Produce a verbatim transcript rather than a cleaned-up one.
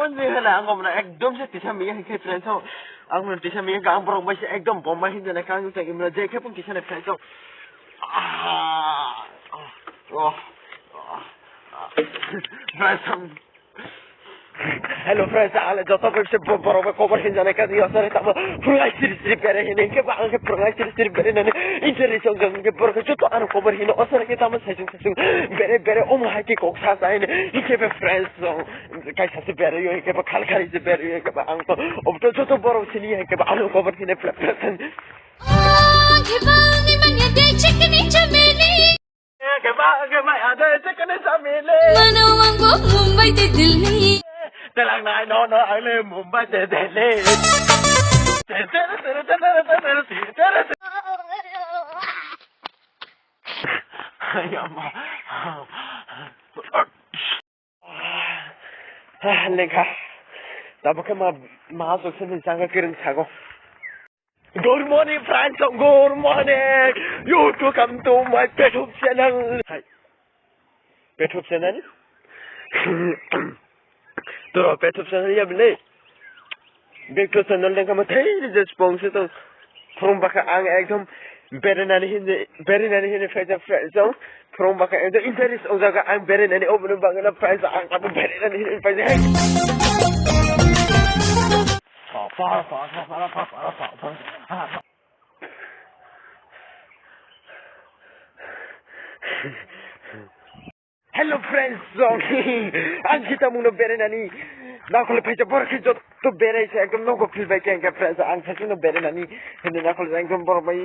Ni hela ang mona ekdom se tisa miya hingke friends o. Ang mona tisa miya ang borok bai se ekdom bomba hinjana kang jai mona je khe pun tisa ne friends o. Ah, oh, oh, oh. Friends o. Hello friends, ale joto bai se bo-, borok bai kobar hinjana kang yo sare tamo. Purungai siri siri bere hini ke ba ang ke purungai siri siri bere nani. Injeri song jong ke borok joto ano kobar hino osare ke tamo sejung sejung bere bere omo hai ke kok sa sa hini. Ike be friends o. Kaisa se berwi, hingke ba khal khari se berwi, hingke ba ang to, obto joto borok sini, hingke ba ano kobar sini, pla, pla, pla. Oh, kebang ni manya de chikni chameli. Kebang, kebang, ade chikni chameli. Mano wango Mumbai te Delhi. Telang nai, no, no, ale Mumbai te Delhi. Tere, tere, tere. Yama. Ah, lengkha. Tabuk khe ma, ma aswk se ni janga kwrwng sago. Good morning, friends. Good morning. You to come to my YouTube channel. Hi. YouTube channel? Toro YouTube channel ya bini. Big to channel dengka ma thei je spong se to. From baka ang ekdom berenani hini, berenani hini phaijak friends o. From baka ekdom interest o jaga ang berenani o bini bagana friends ang abo berenani hini phaijak. Hey. Hello friends, so, ang kita mungno berenani. Nakole phaijak borok khe jotto berai se ekdom nogo feel bai khe friends. Ang sasino berenani. Hini nakole ekdom borok bai.